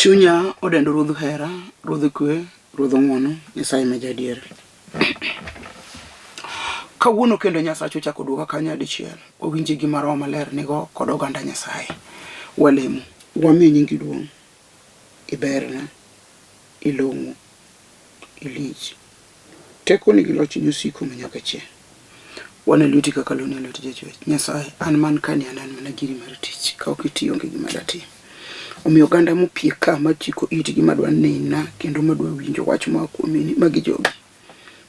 Chunya odendo Ruodh hera, Ruodh kwe, Ruodh ng'wono, Nyasaye ma jaadier. Kawuono kendo Nyasacha ochako oduoga kanyo dichiel. Wawinje gima Roho Maler nigo kod oganda Nyasaye. Walemo. Wamiyo nyingi duong'. Iberna. Ilong'o. Ilich. Tekoni gi lochni osiko manyaka chieng'. Wan e lweti kaka lo ni e lwet jachwech. Nyasaye, an man kani an an mana giri mar tich. Ka ok itiyo onge gima datim. Omiyo oganda mopie ka machiko itgi madwa nena kendo madwa winjo wach moa kuomi magi jogi.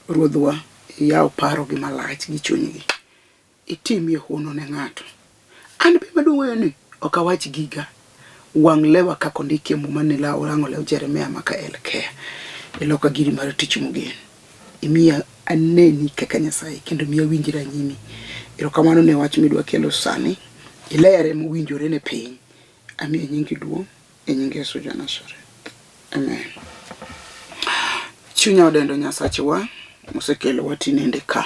Ruodhwa, iyaw parogi malach gi chunygi. Itimie hono ne ng'ato. An be madwa wuoyo ni ok awach giga. Wang' lewa kaka ondikie muma ni law rang'o lew Jeremia maka Elkea. Iloka giri mar tich mogen. Imiya aneni kaka Nyasaye kendo miya winjra nyimi. Erokamano ne wach midwa kelo sani. Ilere mowinjore ne piny. Amiyo nyingi duong' e nying Yesu ja Nazareth. Amen. Chunya odendo Nyasachwa mosekelowa tinende ka.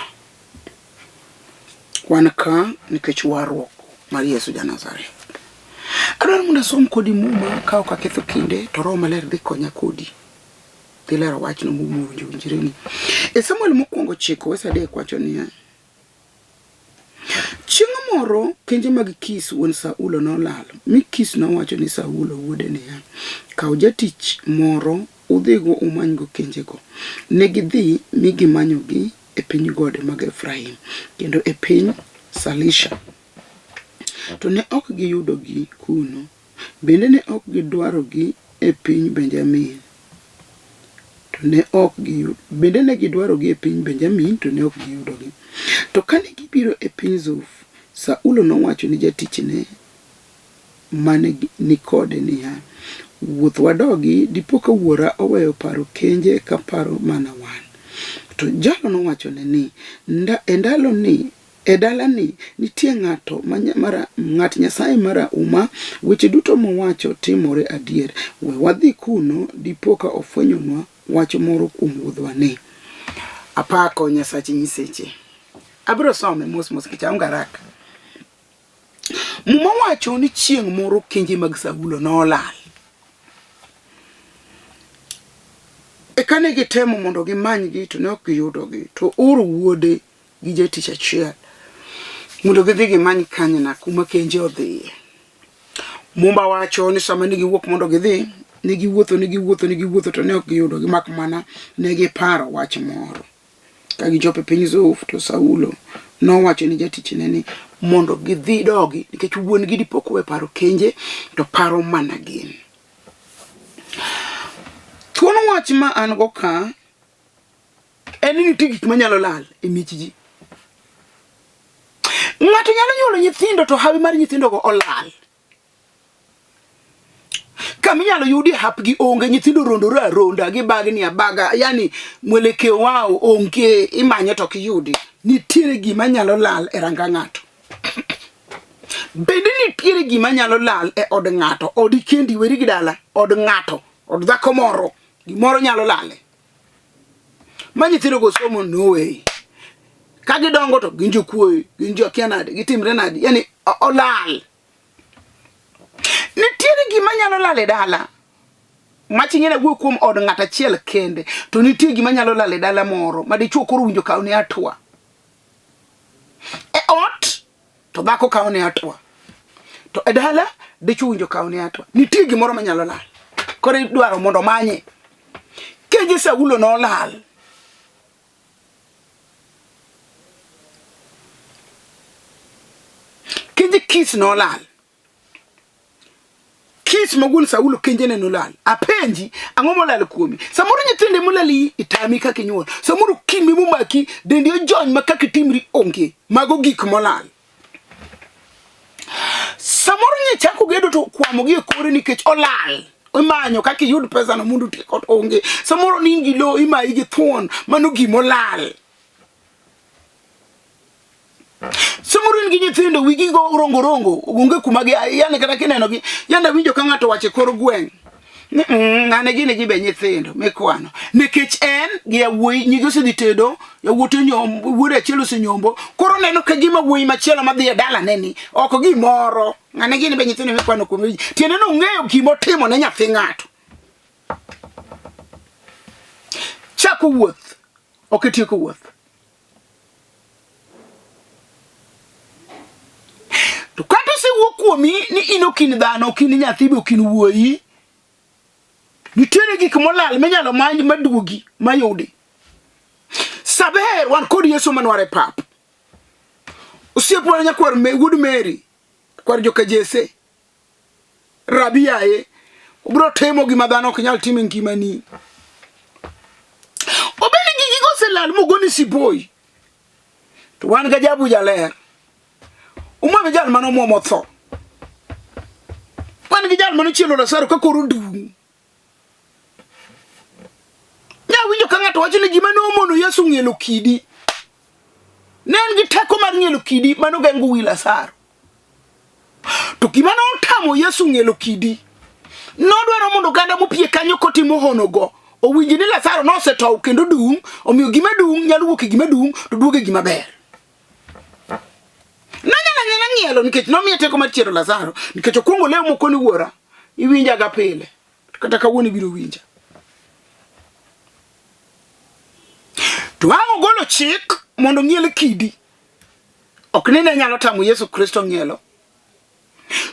Wan ka nikech warruok mar Yesu ja Nazareth. Adwaro mondo asom kodi muma ka ok aketho kinde to Roho Maler dhi konya kodi. Dhi lero wachno mowinjo winjreni. E Samuel mokwongo chiko wes adek wacho niya, Chieng' moro kenje mag Kish wuon Saulo nolal, mi Kish nowacho ni Saulo wuode niya, Kaw jatich moro udhigo umanygo kenjego. Ne gidhi mi gimanyogi e piny gode mag Efraim kendo e piny Salisha, to ne ok giyudogi kuno. Bende ne ok gidwarogi e piny Benjamin, to ne ok giyud bende ne gidwarogi e piny Benjamin, to ne ok giyudogi. To kane gibiro e piny Zuf, Saulo nowacho ni jatichne mane ni kode niya, Wuoth wadogi, dipo ka wuora oweyo paro kenje ka paro mana wan. To jalo nowachone ni, E ndaloni E dalani nitie ng'ato mara, ng'at Nyasaye marahuma, weche duto mowacho timore adier. We wadhi kuno, dipo ka ofwenyonwa wach moro kuom wuodhwani. Apako Nyasach nyiseche. Abiro some mos mos nikech aonge haraka. Muma wacho ni chieng' moro kenje mag Saulo nolal. Eka ne gitemo mondo gimanygi to ne ok giyudogi. To ooro wuode gi jatich achiel mondo gidhi gimany kanyna kuma kenje odhiye. Mumba wacho ni sama ne giwuok mondo gidhi, ne giwuotho, ne giwuotho, ne giwuotho to ne ok giyudogi mak mana ne giparo wach moro. Ka gichopo e piny Zuf to Saulo nowacho ni jatichne ni mondo gidhi dogi nikech wuon gi dipo kowe paro kenje to paro mana gin. Thuon wach ma an go ka en ni nitie gik manyalo lal e miech ji. Ng'ato nyalo nyuolo nyithindo to hawi mar nyithindogo olal. Kama inyalo yudie hapgi onge, nyithindo rondore aronda, gibagni abaga, yani mwelekeo wao onge, imanye to ok iyudi. Nitiere gima nyalo lal e ranga ng'ato. Bende nitiere gima nyalo lal e od ng'ato, odi kendi, weri gi dala, od ng'ato, od dhako moro, gimoro nyalo lale. Ma nyithindo go somo no way. Ka gidongo to gin jokuoye, gin jo kia nade, gitimre nade, yani olal. Nitiere gima nyalo lal e dala. Mach ing'e nawuoyo kuom od ng'at achiel kende, to nitie gima nyalo lal e dala moro ma dichuo koro winjo kaw ne atwa. E ot to dhako kawo ne atwa. To e dala dichuo winjo kawo ne atwa. Nitie gimoro manyalo lal. Koro idwaro mondo omanye. Kenje Saulo nolal. Kenje Kis nolal. Kis ma wuon Saulo kenjene nolal. Apenji, ang'o molal kuomi? Samoro nyithinde molali itami kaka inyuol. Samoro kimi momaki, dendi ojony ma kaka itimri onge. Mago gik molal. Samoro nyichako gedo to kwamo gi e kore nikech olal. Imanyo kaka iyud pesa no mondo otiek ot onge. Samoro ni in gi lowo imayi gi thuon, mano gimolal. Samoro in gi nyithindo wigi go rongo rongo, onge kuma gi yani kata kineno gi, yani awinjo ka ng'ato wacho e kor gweng' ni ng'ane gini gibe nyithindo mikwano nikech en gi yawuoyi nyigi osedhi tedo yawuote onyombo wuode achiel osenyombo koro neno ka gima wuoyi machielo madhi e dalane ni ok gimoro ng'ane gini be nyithindo mikwano kuom tiende ni ong'eyo gima otimo ne nyathi ng'ato. Kichako wuoth, ok itieko wuoth. To kata osewuo kuomi ni in ok in dhano, ok in nyathi be ok in wuoyi, nitiere gik molal minyalo many maduogi mayudi. Saber wan kod Yesu manwar e pap. Osiepwa nyakwar wuod Mary, kwar joka Jesse. Rabi yaye, obiro timo gima dhano ok nyal timo e ngimani. Obed ni gigi oselal mogoni siboi. To wan ga jabu jaler. Umwami jal mane omwomo tho. Wan gi jal mane ochielo Lazaro ka koro dung'. Nya winjo ka ng'ato wacho ni gima nomono Yesu ng'ielo kidi. Ne en gi teko mar ng'ielo kidi mane ogeng'o wi Lazaro. To gima notamo Yesu ng'ielo kidi, nodwaro mondo oganda mopie kanyo kotimo honogo owinj ni Lazaro nosetow kendo dung', omiyo gima dung' nyalo wuok e gima dung' to duogo e gima ber. Nonyalo anyala ng'ielo nikech nomiye teko mar chiero Lazaro nikech okwongo lemo mokoni wuora iwinjaga pile to kata kawuono ibiro winja. To ang' ogolo chik mondo ng'iel kidi. Ok ni ne nyalo tamo Yesu Kristo ng'ielo.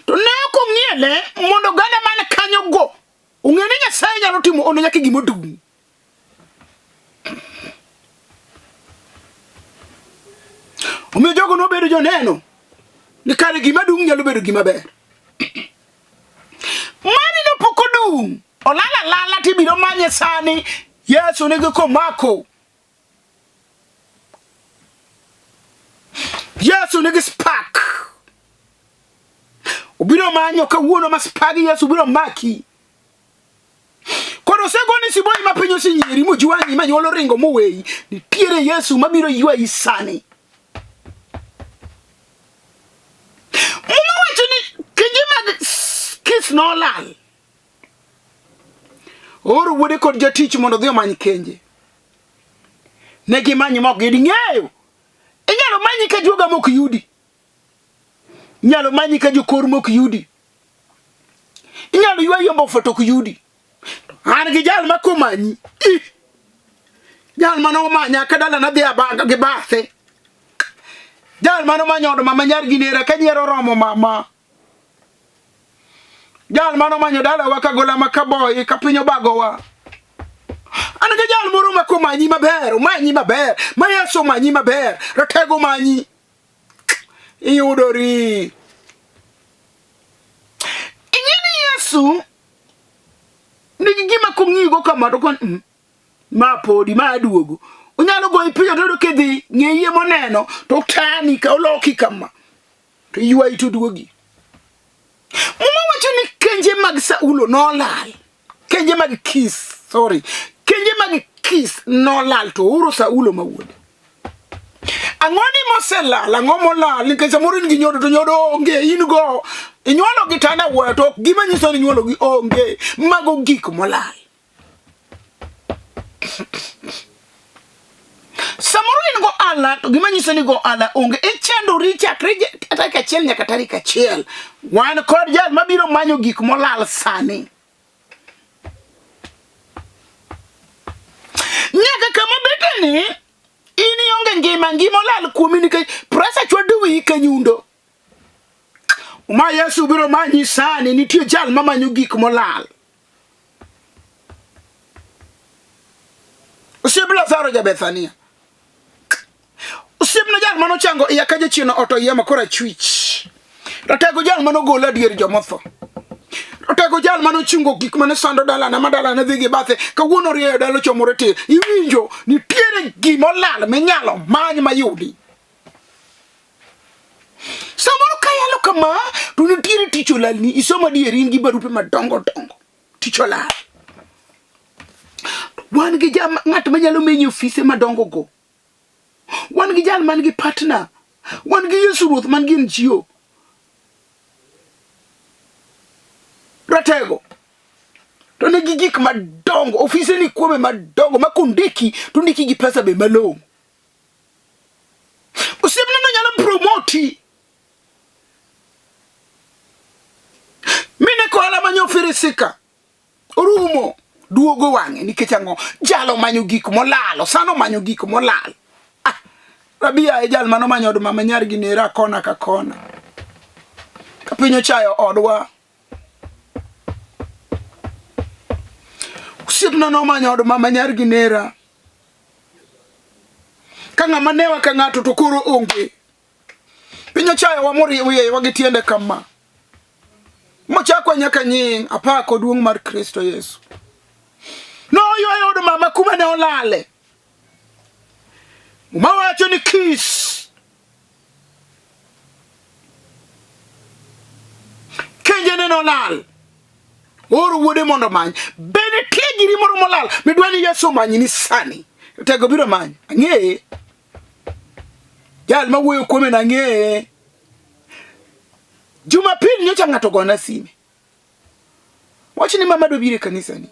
To ne ok ong'iele mondo oganda man kanyo go ong'e ni Nyasaye nyalo timo ono nyaka gima odung'. Omiyo jogo nobedo joneno ni kare gima dung' nyalo bedo gima ber. Mani no pok odung', olal alala tibiro manye sani. Yesu nigi komako. Yesu nigi spark. Obiro manyo kawuono ma spark Yesu biro maki. Koro osegoni siboi ma piny osenyieri mojwang'i ma nyuol oringo moweyi. Nitiere Yesu mabiro ywayi sani. Muma wacho ni kenje mag Kis nolal. Ooro wuode kod jatich mondo odhi omany kenje. Ne gimanyo ma ok giyudi. Ng'eyo! Inyalo manyi ka juoga mok yudi. Inyalo manyi ka jokor mok yudi. Inyalo ywa yombo to ok yudi. An gi jal ma komanyi. Ih! Jal mane omanya ka dalana dhi abaga gi bathe. Jal mane omanyo od mama nyar gi nera ka nyiero oromo mama. Jal mane omanyo dalawa ka gola ma kaboyi ka piny obagowa. An gi jal moro ma komanyi maber, omanyi maber, ma Yesu omanyi maber, ratego omanyi. Iyudori. Ing'e ni Yesu nigi gima kong'iyigo kama to kon mm, ma podi ma aduogo. Onyalo goyi picha to yudo kidhi ng'eye moneno to otani ka oloki kama to ywayi to duogi. Muma wacho ni kenje mag Saulo nolal. Kenje mag Kis, sorry. Kenje mag Kis nolal to ooro Saulo ma wuode. Ang'o ni moselal? Ang'o molal? Nikech samoro in gi nyodo to nyodo onge, in go. Inyuolo gi tanda wuoyo to gima nyiso ni inyuolo gi onge. Mago gik molal. Samoro in go ala to gima nyiso ni go ala onge. Ichandori chakre tarik achiel nyaka tarik achiel. Wan kod jal mabiro manyo gik molal sani. Nyaka kama beteni in ionge ngima, ngima olal kuomi nikech presa chwado wiyi ka nyundo. Ma Yesu biro manyi sani, nitie jal mamanyo gik molal. Osiep Lazaro ja Bethania. Osiepna jal mane ochango iya ka jachien oto iya ma korachwich. Ratego jal mane ogola dier jomotho. Ratego jal mane ochungo gik mane sando dalana ma dalana dhi gi bathe kawuono orieyo dala ochomore tir. Iwinjo nitiere gima olal minyalo many mayudi. Samoro kayalo kama to nitiere tich olalni isomo adier in gi barupe madongo dongo tich olal. Wan gi ng'at manyalo menyi ofise madongo go. Wan gi jal man gi partner. Wan gi Yesu Ruoth man gi NGO. Ratego. To nigi gik madongo, ofise ni kuome madongo ma kondiki to ndiki gi pesa be malong'o. Osiepna no nyalo promoti. Mine kohala manyo firisika. Orumo. Duogo wang'e nikech ang'o? Jalo manyo gik molal, osano manyo gik molal. Ah, Rabia e jal mano manyo od mama nyar gi nera kona ka kona. Ka piny ochayo odwa. Osiepna nomanyo od mama nyar gi nera. Ka ng'ama newa ka ng'ato to koro onge. Piny ochayowa moriewa gi tiende kama. Mochakwa nyaka nying apako duong' mar Kristo Yesu. Noywayo od mama kuma ne olale. Muma wacho ni Kis kenjene nolal. Oro wuode mondo omany. Be nitie giri moro molal midwa ni Yesu omanyni sani? Tego biro manyo. Ang'eye. Jal mawuoyo kuome nang'eye. Jumapil nyocha ng'ato gona sime. Wach ni mama dobiro e kanisa ni.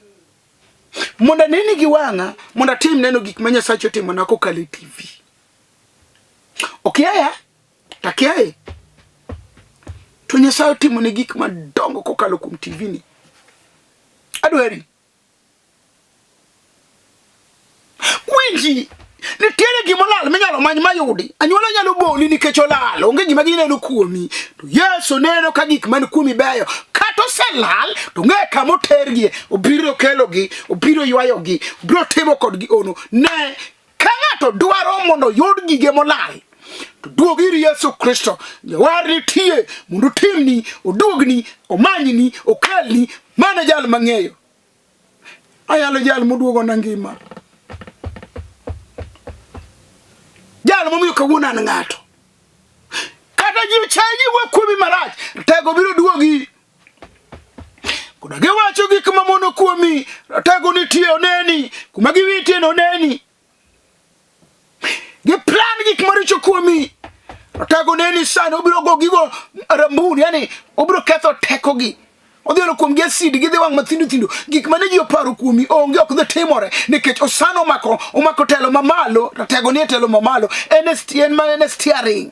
Mondo aneni gi wang'a, mondo atim neno gik ma Nyasache otimona kokalo e TV. Okiaya, takiaye. To Nyasaye otimone gik madongo kokalo kuom TV ni. Adwari. Winji, nitiere gima olal minyalo many mayudi. Anyuola nyalo boli nikech olal, onge gima gineno kuomi. To Yesu neno ka gik man kuomi beyo. Kata oselal, to ng'e kama otergie. Obiro kelogi, obiro ywayogi, obiro timo kodgi ono. Ne, ka ng'ato dwaro mondo oyud gige molal, to duog ir Yesu Kristo. Jawar nitie mondo otimni, oduogni, omanyni, okelni. Mano e jal mang'eyo. Ayalo jal moduogona ngima. Jal momiyo kawuono an ng'ato. Kata ji ochayi ji wuok kuomi marach, ratego biro duogi. Koda giwacho gik mamono kuomi, ratego nitie oneni, kuma giwitie no oneni. Gi plan gik maricho kuomi. Ratego neni sani obiro go gigo rambun, yani obiro ketho tekogi. Odhi olo kuomgi acid, gidhi wang' mathindo thindo. Gik mane ji oparo kuomi onge ok dhi timore nikech osano omako omako telo mamalo, ratego nie telo mamalo. En e en ma en e steering.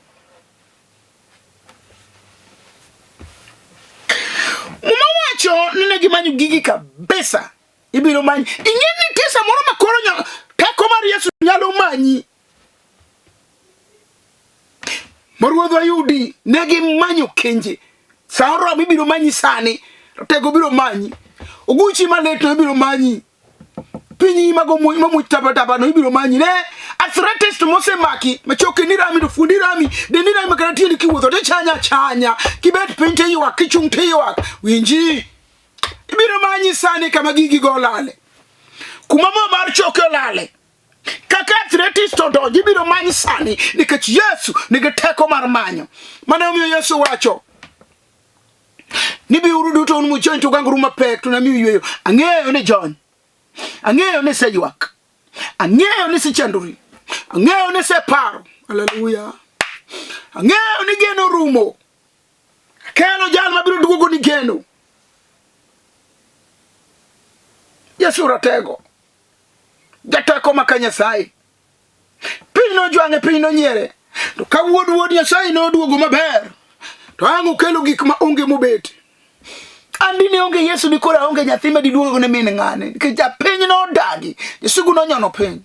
Muma wacho ni ne gimanyo gigi kabisa. Ibiro manyi. Ing'e ni nitie samoro ma koro teko mar Yesu nyalo manyi. Ma ruodhwa yudi ne gimanyo kenje. Sa oromo ibiro manyi sani. Ratego biro manyi. Oguchi malit no ibiro manyi. Pinyi mago mamuch tapa tapa no ibiro manyi. Ne arthritis to mosemaki machoke ni rami to fundi rami dendi rami kata tiendi kiwuotho to chanya chanya kibet piny to ywak kichung' to ywak winji Ibiro manyi sani kama gigi go olale. Kuma mo mar choke olale. Kaka arthritis to donjo ibiro manyi sani nikech Yesu nigi teko mar manyo. Mano omiyo Yesu wacho ni biuru duto un muchony to uganguru mapek to namiu yweyo. Ang'eyo ni jony. Ang'eyo ni iseywak. Ang'eyo ni isechandori. Ang'eyo ni iseparo. Haleluya. Ang'eyo ni geno rumo. Kelo jal mabiro duogo ni geno. Yesu ratego. Jateko maka Nyasaye. Piny nojwang'e, piny nonyiere. To ka wuod wuod Nyasaye noduogo maber, to ang' okelo gik ma onge mobet. An dine onge Yesu di koro aonge nyathi ma diduogo ne min ng'ane. Nikech japiny nodagi. Jasigu nonyono piny.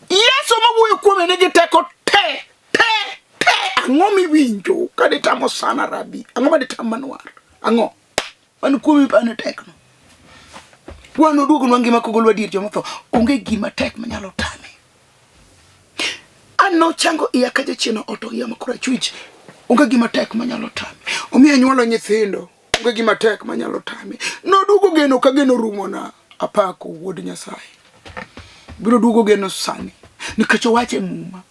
Yesu mawuoyo kuome nigi teko te Te, te, ang'o miwinjo ka ditamo sana rabi? Ang'o ma ditam manwar? Ang'o? Man kuomi pane tekno. Wan oduogonwa ngima kogolwa dier joma otho. Onge gima tek manyalo tame. An nochango iya ka jachien oto iya ma korachwich. Onge gima tek manyalo tame. Omiyo anyuolo nyithindo. Onge gima tek manyalo tame. Noduogo geno ka geno rumona. Apako wuod Nyasaye. Biro duogo geno sani. Nikech owacho e muma.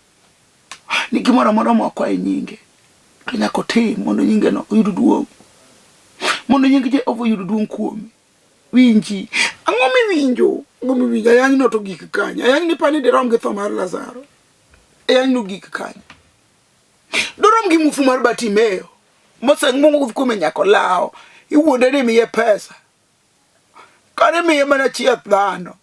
ni gimoro amora mwakwayo e nyinge to nyaka otim mondo nyingeno oyud duong', mondo nying Jehova oyud duong' kuome. Winji, ang'o miwinjo? Ang'o miwinjo? Ayanyno to gik kanye? Ayany ni pani dirom gi tho mar Lazaro. Ayanyno gik kanye? Dorom gi mufu mar Bartimeo moseng'uong kuome nyaka olawo. Iwuonde ni miye pesa. Kare miye mana chieth dhano.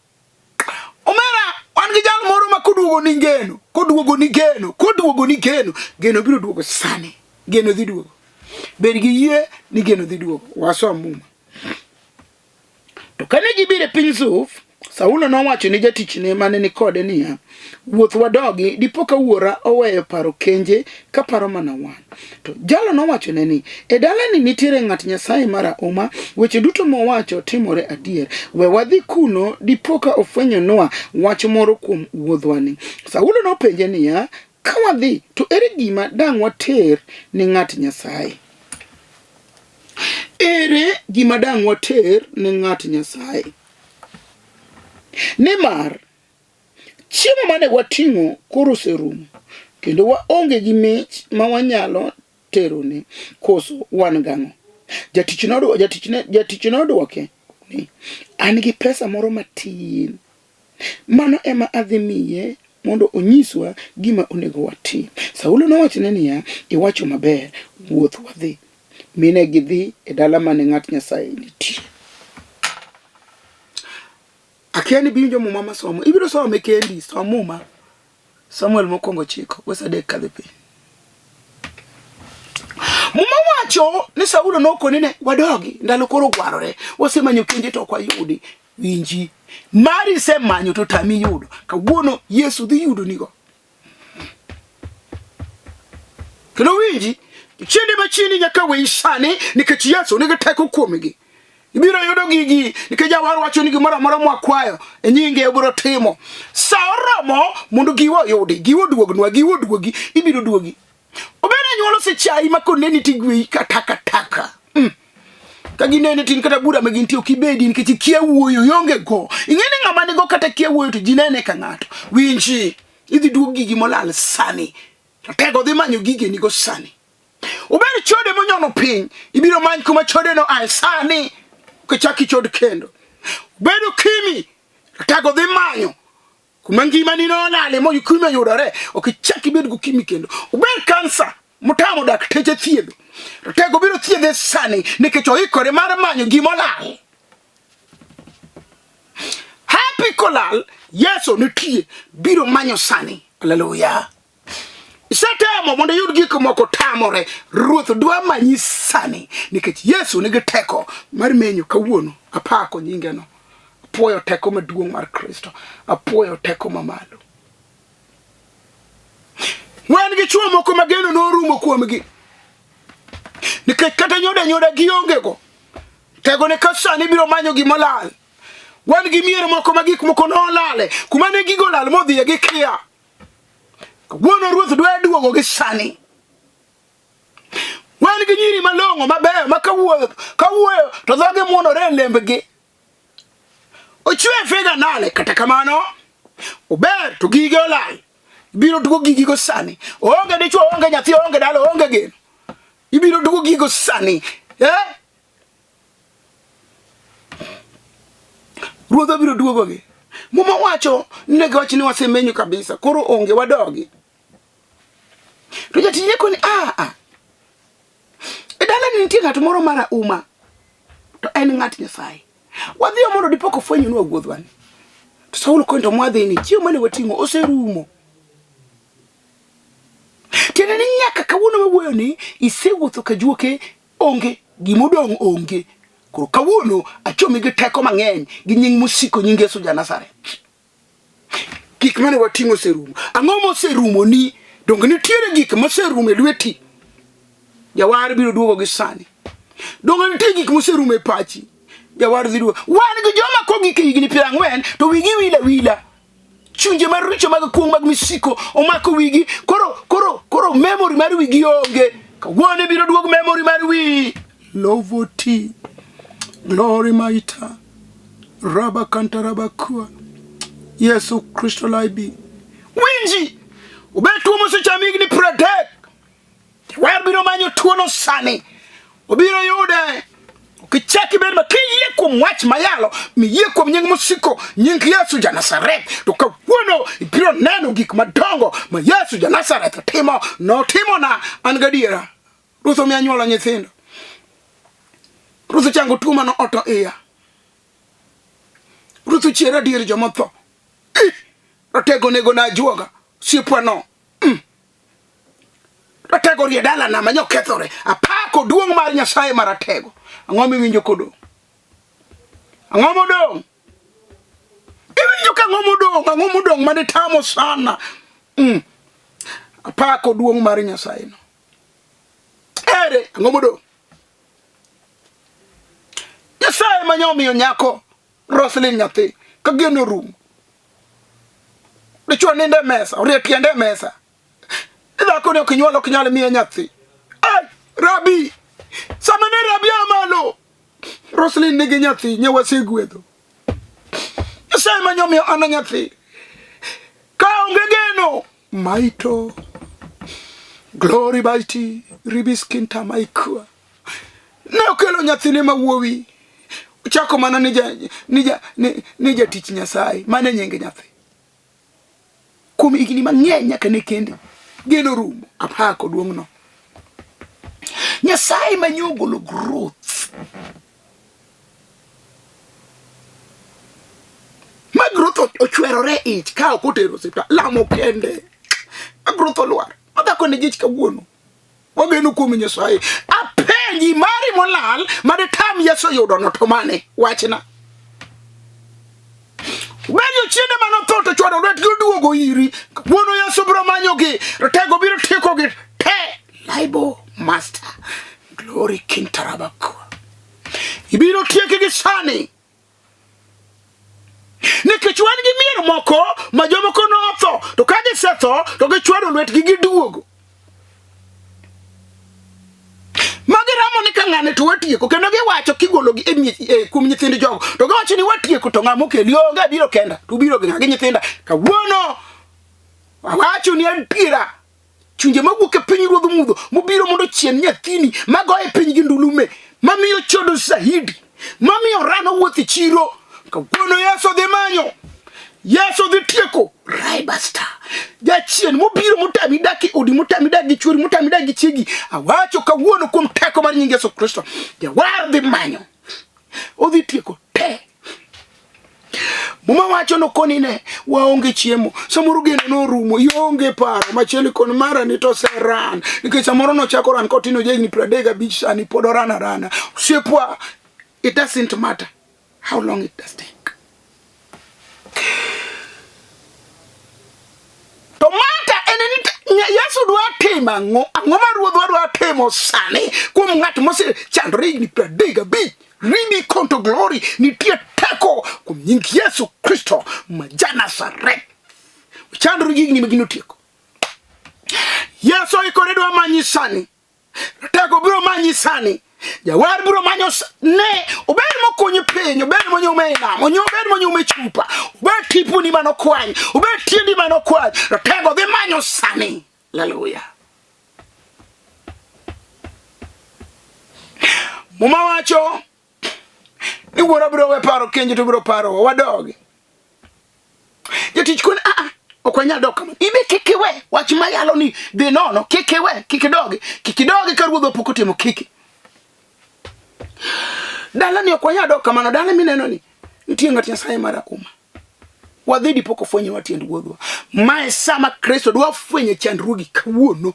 Omera, wan gi jal moro ma koduogo ni geno, koduogo ni geno, koduogo ni geno, geno biro duogo sani. Geno dhi duogo. Bed gi yie ni geno dhi duogo. Wasom Muma. To To kane gibiro e piny Zuf, Saulo nowacho ne jatichne mane ni kode niya, Wuoth wadogi, dipo ka wuora oweyo paro kenje ka paro mana wan. To jalo nowachone ni, E dalani nitiere ng'at Nyasaye marahuma, weche duto mowacho timore adier. We wadhi kuno, dipo ka ofwenyonwa wach moro kuom wuodhwani. Saulo nopenje niya, Ka wadhi, to ere gima dang' water ne ng'at Nyasaye? Ere gima dang' water ne ng'at Nyasaye? Nimar chiemo mane wating'o koro oserumo, kendo waonge gi mich ma wanyalo terone, koso wan gang'o? Jatich nodwoke ni, An gi pesa moro matin. Mano ema adhi miye mondo onyiswa gima onego watim. Saulo nowachone niya, Iwacho maber, wuoth wadhi. Mi ne gidhi e dala mane ng'at Nyasaye nitie. Akia ni biwinjo muma masomo. Ibiro some kendi, som muma. Samuel mokwongo chiko, wes adek kadhi piny. Muma wacho ni Saulo nokone ne wadogi ndalo koro ogwarore. Wasemanyo kenje to ok wayudi. Winji. Mari isemanyo to tami yudo. Kawuono Yesu dhi yudonigo. Kendo winji, chiende machieni nyaka weyi sani nikech Yesu nigi teko kuomgi. Ibiro yudo gigi nikech jawar wacho ni gimoro amora mwakwayo e nyinge obiro timo. Sa oromo mondo giwa oyudi, giwa oduognwa, giwa oduogi, ibiro duogi. Obed anyuola osechayi ma koneni tigweyi ka taka taka. Ka ginene tin kata bura ma gintie ok ibedi nikech ikia wuoyo, ionge go. Ing'e ni ng'ama nigo kata kia wuoyo to ji nene ka ng'ato. Winji, idhi duog gigi molal sani. Ratego dhi manyo gigeni go sani. Obed chode monyono piny, ibiro many kuma chode no ae sani. Kichak ichod kendo. Obed okimi, ratego dhi manyo kuma ngimani nolale mo ukimi oyudore, ok ichak ibed gokimi kendo. Obed kansa motamo dakteche thiedho, ratego biro thiedhe sani nikech oikore mar manyo gima olal. Happy kolal, Yesu nitie, biro manyo sani. Haleluya. Isetemo mondo iyud gik moko tamore. Ruoth dwa manyi sani nikech Yesu nigi teko mar menyo kawuono. Apako nyingeno. Apuoyo teko maduong' mar Kristo. Apuoyo teko mamalo. Wan gi chwo moko ma geno norumo kuomgi nikech kata nyoda nyoda gionge go. Tego ne ka sani biro manyo gimolal. Wan gi mier moko ma gik moko nolale kuma ne gigo lal modhiye gi kia. Kawuono Ruoth dwa duogo gi sani. Wan gi nyiri malong'o mabeyo ma kawuoyo kawuoyo to dhoge muonore e lembgi. Ochwe figa nale kata kamano ober to gige olal. Ibiro duogo gigigo sani. Oonge dichwo, oonge nyathi, oonge dala, oonge geno. Ibiro duogo gigo sani. Eh? Ruodhwa biro duogogi. Muma wacho ni ne giwacho ni wasemenyo kabisa, koro onge wadogi. To jatich ne koni a a. E dalani nitie ng'at moro mar auma to en ng'at Nyasaye. Wadhiyo mondo dipo kofwenyonwa wuodhwani. To Saulo koni to mwadhi ni chiemo mane wating'o oserumo. Tiende ni nyaka kawuono mawuoyo ni isewuotho ka juoke onge gimodong' onge. Koro kawuono achomi gi teko mang'eny gi nying mosiko nying Yesu ja Nazareth. Gik mane wating'o oserumo. Ang'o moserumoni? Donge nitiere gik moserumo e lweti? Jawar biro duogo gi sani. Donge nitie gik moserumo e pachi? Jawar dhi duogo. Wan gi joma kogik e higni 40 to wigi wil awila. Chunje maricho mag kuong' mag misiko omako wigi. Koro koro koro memory mar wigi onge. Kawuono ibiro duog memory mar wiyi. Lovoti. Glory maita. Raba kanta raba kua. Yesu Kristo laibi. Winji. Obed tuo mosechami higni 30. Wer biro manyo tuono sani. Obiro yude. Okichak ibed ma kiyie kuom wach mayalo, miyie kuom nying mosiko, nying Yesu ja Nazareth, to kawuono ibiro neno gik madongo ma Yesu ja Nazareth timo. Notimona an gadiera. Ruoth omiya nyuolo nyithindo. Ruoth ochango tuo mano oto iya. Ruoth ochiera dier jomotho. Ratego nego na ajuoga. Osiepwa no. Ratego rie dalana ma nyokethore. Apako duong' mar Nyasaye maratego. Ang'o miwinjo kodong'? Ang'o modong'? Iwinjo ka ang'o modong'? Ang'o modong' mane tamo sana? Mm. Apako duong' mar Nyasaye no. Ere, ang'o modong'? Nyasaye ma nyomiyo nyako Roslyn nyathi ka geno orumo. Dichuo nindo e mesa, orie tiende e mesa. Dhako ni ok inyuol ok nyal miye nyathi. Ai, Rabi! Sama ne Rabi a malo, Roslyn nigi nyathi, nye wasegwedho. Nyasaye ma nyomiyo an nyathi. Ka onge geno, maito. Glory baiti, ribis kinta maikua. Ne okelo nyathine ma wuowi. Ochako mana ni ja, ni ja, ni, ni jatich Nyasaye. Mane nying nyathi. Kuom higni mang'eny nyaka ne kende. Geno rumo. Apako duong'no. Nyasaye ma nyogolo growth. Ma growth ochwerore ich ka ok otero osiptal. Lamo kende. Ma growth olwar. Ma dhako nigi ich kawuono. Wageno kuom Nyasaye. Apenji mari molal maditam Yesu yudo no to mane? Wachna. Ber jochiende mane otho to chwado lwetgi oduogo iri. Kawuono Yesu biro manyogi. Ratego biro tiekogi te. Laibo Master. Glory King Tarabakwa. Ibiro tiekgi sani. Nikech wan gi mier moko ma jomoko notho to ka gisetho to gichwado lwetgi giduogo. Ma giramo ni ka ng'ane to watieko kendo giwacho kigologi e miech e, kuom nyithind jogo to giwacho ni watieko to ng'ama okeli onge abiro kenda to ubiro gi ng'a gi nyithinda kawuono awacho ni adiera Chunje mawuok e piny ruodh mudho mobiro mondo ochien nyathini magoye piny gi ndulume mamiyo chodo zaidi mamiyo rano wuoth e chiro kawuono Yesu dhi manyo Yesu dhi tieko Raibasta jachien mobiro motami dak e odi motami dak gi chuori motami dak gi chiegi awacho kawuono kuom teko mar nying Yesu Kristo jawar dhi manyo odhi tieko te Muma wacho nokoni ne waonge chiemo, samoro geno norumo, ionge paro machielo ikoni mara ni to oseran, nikech samoro nochako ran kotino jahigni 35 sani pod oran arana. Osiepwa, it doesn't matter how long it does take. To mata en ni Yesu dwa timo ang'o? Ang'o ma Ruodhwa dwa timo sani kuom ng'at mosechandore higni 35? Ribi konto glory nitie teko kuom nying Yesu Kristo ma ja Nazareth. Chandruok gi higni ma gino tieko. Yesu oikore dwa manyi sani. Teko biro manyi sani. Jawar biro manyo ne obed mokunyo piny, obed monyume e nam, obed monyume chupa, obed tiponi manokwany, obed tiendi manokwany. Ratego dhi manyo sani. Haleluya. Muma wacho ni wuora biro we paro kenje to biro parowa wadogi. Jatich kone a a ok wanyal dok kamano. Ibe kik iwe wach mayalo ni dhi nono kik iwe kik idogi kik idogi ka ruodhwa pok otimo kiki. Dalani ok wanyal dok kamano dala mineno ni nitie ng'at Nyasaye mar akuma. Wadhi dipo kofwenynwa tiend wuodhwa. Mae sama Kristo dwa fwenyo chandruogi kawuono.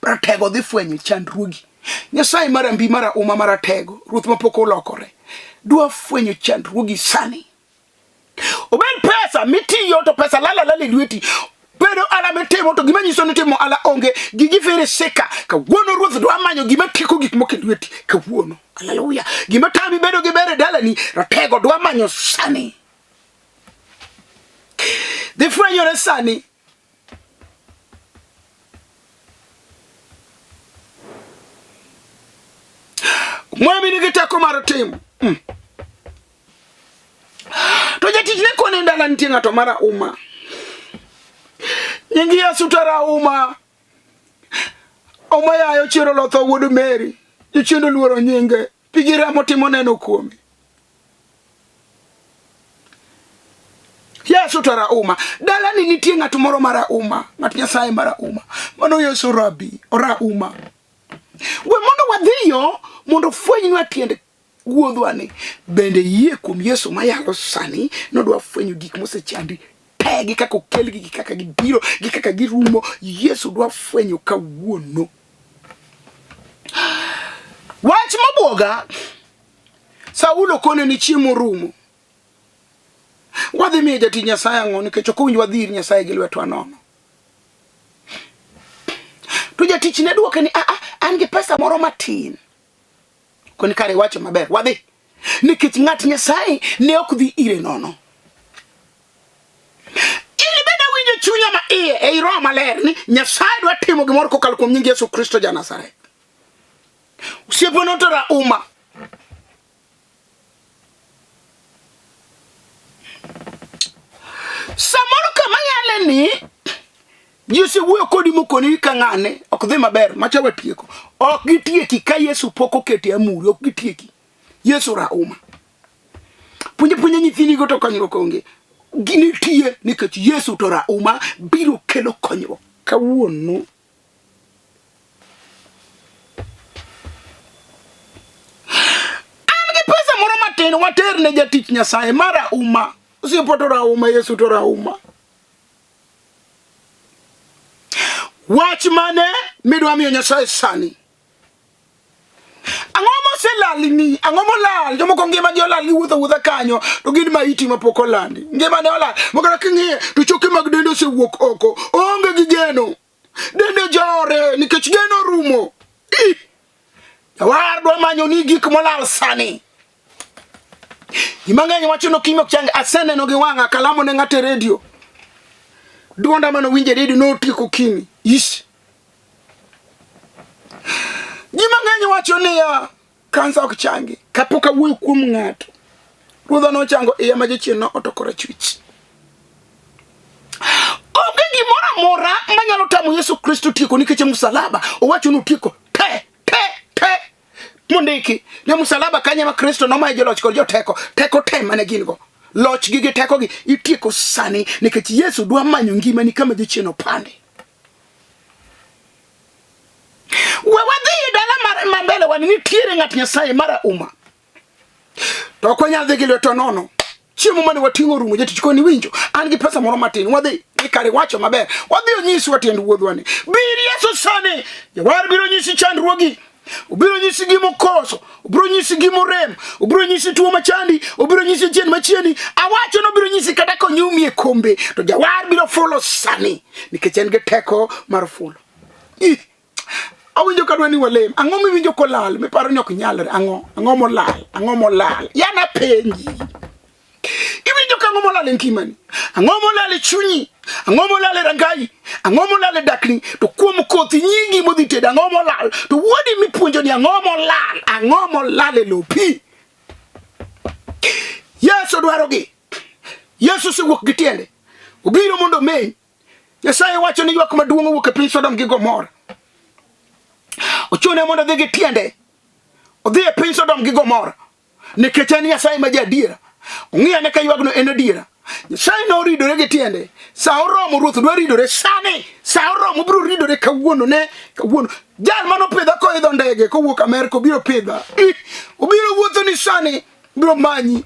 Ratego dhi fwenyo chandruogi. Nyasaye mar ambi mar auma mar ratego, ruoth mapok olokore. Dwa fwenyo chandruogi sani. Obed pesa mitiyo to pesa lala lala e lweti. Bedo ala mitimo to gima nyiso ni timo ala onge. Gigi fere sika. Kawuono ruoth dwa manyo gima tieko gik moko e lweti. Kawuono. Haleluya. Gima tami bedo gi ber e dalani, ratego dwa manyo sani. Dhi fwenyore sani. Mwami nigi teko mar timo. Mm. To jatich ne kone dala nitie ng'ato mar auma. Nying Yesu to rauma. Oma yayo chiero lotho wuod Mary. Jochiende oluoro nyinge. Pigi remo timo neno kuome. Yesu to rauma. Dalani nitie ng'at moro ma rauma, ng'at Nyasaye ma rauma. Mano Yesu Rabi, orauma. We mondo wadhiyo mondo fwenynwa tiend wuodhwa ni. Bende yie kuom Yesu mayalo sani nodwa fwenyo gik mosechandi te gi kaka okelgi gi kaka gibiro gi kaka girumo. Yesu dwa fwenyo kawuono. Wach mobwoga. Saulo kone ni chiemo orumo. Wadhi miyo jatich Nyasaye ang'o nikech ok owinj wadhi ir Nyasaye gi lwetwa nono. To jatich ne dwoke ni a an gi pesa moro matin. Koni kare iwacho maber, wadhi. Nikech ng'at Nyasaye ne ok dhi ire nono. In bende winjo chunya ma iye ei Roho Maler ni Nyasaye dwa timo gimoro kokalo kuom nying Yesu Kristo ja Nazareth. Osiepe notera uma. Samoro kama yale ni ji osewuoyo kodi mokoni ka ng'ane ok dhi maber macha watieko. Ok gitieki ka Yesu pok oketi amuri, ok gitieki. Yesu rauma. Puonje puonje nyithindigo to konyruok onge. Ginitie nikech Yesu to rauma biro kelo konyruok. Kawuono An gi pesa moro matin water ne jatich Nyasaye mar auma. Osiepo to rauma, Yesu to rauma. Wach mane midwa miyo Nyasaye sani? Ang'o moselalni? Ang'o molal? Jomoko ngimagi olal giwuotho awuotha kanyo to gin maiti mapok olandi. Ngimane olal. Mokata king'iye to choke mag dende osewuok oko. Oonge gi geno. Dende jore nikech geno rumo. Ih! Jawar dwa manyo ni gik molal sani. Ji mang'eny wacho ni okimi ok chang. Aseneno gi wang'a kalamo ne ng'ato e redio. Duonda mane owinjo e redio notieko okimi. Ish! Ji mang'eny wacho niya, kansa ok changi. Kapok awuoyo kuom ng'ato, Ruodhwa nochango iya ma jachien no oto korachwich. Onge gimoro amora manyalo tamo Yesu Kristo tieko nikech e musalaba owacho ni otieko te te te mondiki ne musalaba kanye ma Kristo nomayo joloch kod joteko teko te mane gin go loch gi gi tekogi itieko sani nikech Yesu dwa manyo ngimani kama jachien opande. We wadhi e dala mar ma mbele wan nitiere ng'at Nyasaye mar auma. To ok wanyal dhi gi lwetwa nono. Chiemo mane wating'o rumo jatich koni winjo an gi pesa moro matin wadhi ni kare wacho maber wadhi onyiswa tiend wuodhwa ni bir Yesu sani jawar biro nyisi chandruogi obiro nyisi gima okoso obiro nyisi gima orem obiro nyisi tuo machandi obiro nyisi chien machieni awacho ni obiro nyisi kata konyumi e kombe to jawar biro fulo sani nikech en gi teko mar fulo Ih, awinjo kadwa ni walem ang'o miwinjo kolal miparo ni ok nyalre ang'o ang'o molal ang'o molal yana penji Iwinjo ka ang'o molal e ngimani? Ang'o molal e chunyi? Ang'o molal e rangayi? Ang'o molal e dakni? To kuom kothi nyingi modhi tedo ang'o molal? To wuodi mipuonjo ni ang'o molal? Ang'o molal e lopi? Yesu dwarogi. Yesu osewuok gi tiende. Obiro mondo omeny. Nyasaye wacho ni ywak maduong' owuok e piny Sodom gi Gomora. Ochune mondo odhi gi tiende. Odhi e piny Sodom gi Gomora. Nikech en Nyasaye ma jaadiera. Ong'i ane ka ywagno en adiera. Nyasaye noridore gi tiende. Sa oromo ruoth dwa ridore sani. Sa oromo obiro ridore kawuono ne kawuono. Jal mane opidha koidho ndege kowuok Amerka obiro pidha. Obiro wuotho ni sani obiro manyi.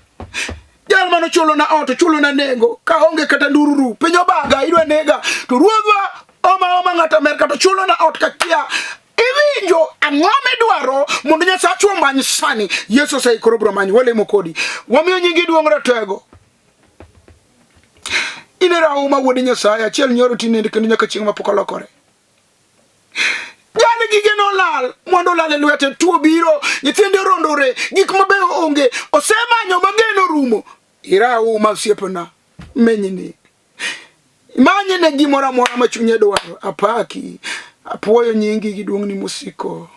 Jal mane ochulona ot ochulona nengo ka onge kata ndururu piny obaga idwa nega to ruodhwa oma oma ng'ato Amerka to chulona ot kakia Iwinjo ang'o midwaro mondo Nyasacha omany sani? Yesu oseikore obiro manyi, walemo kodi. Wamiyo nyingi duong' ratego. In e rahuma wuod Nyasaye, achiel nyoro tinende kendo nyaka chieng' mapok olokore. Jali gige nolal, mwandu olal e lwete, tuo biro, nyithinde orondore, gik mabeyo onge, osemanyo mageno rumo. Irahuma osiepena, menyni. Manye ne gimoro amora ma chunye dwaro. Apaki, apuoyo nyingi gi duong'ni mosiko.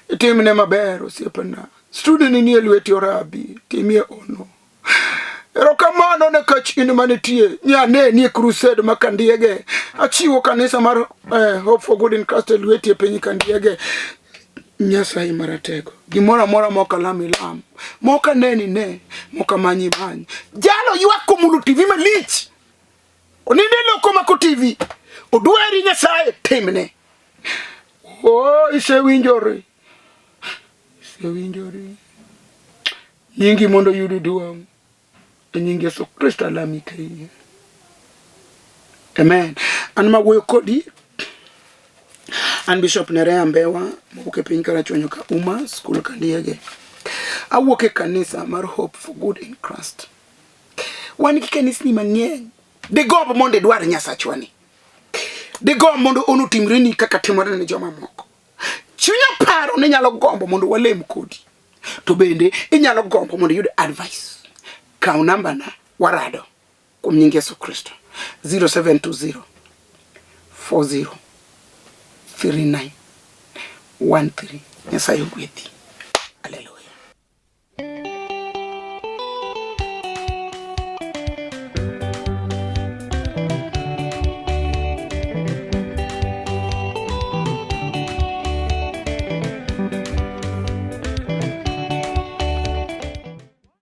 Itimne maber osiepena. Student ni e lweti orabi, timie ono. Erokamano ne kach in manitie. Nyane nie crusade ma Kandiege. Achiwo kanisa mar eh, Hope for Good in Christ e lweti e piny Kandiege. Nyasaye maratego. Gimoro amora mok alam ilam. Mok aneni ne, mok amanyi many. Jalo ywak komulo TV malich. Oninde loko mako TV. Odweri Nyasaye timne. Oh, isewinjori. Isewinjori. Nyingi mondo oyud duong'. E nying Yesu Kristo alami kayie. Amen. An ma wuoyo kodi an Bishop Nerea Mbewa mowuok e piny Karachuonyo ka Uma, skul Kandiege. Awuok e kanisa mar Hope for Good in Christ. Wan gi kanisni mang'eny. Digomb mondo idwar Nyasachwani. Digomb mondo ono otimreni kaka timore ne jomamoko. Chunya paro ni nyalo gombo mondo walem kodi. To bende inyalo gombo mondo iyud advice. Kaw nambana warado kuom nying Yesu Kristo. 0720 40 39 13. Nyasaye ogwedhi.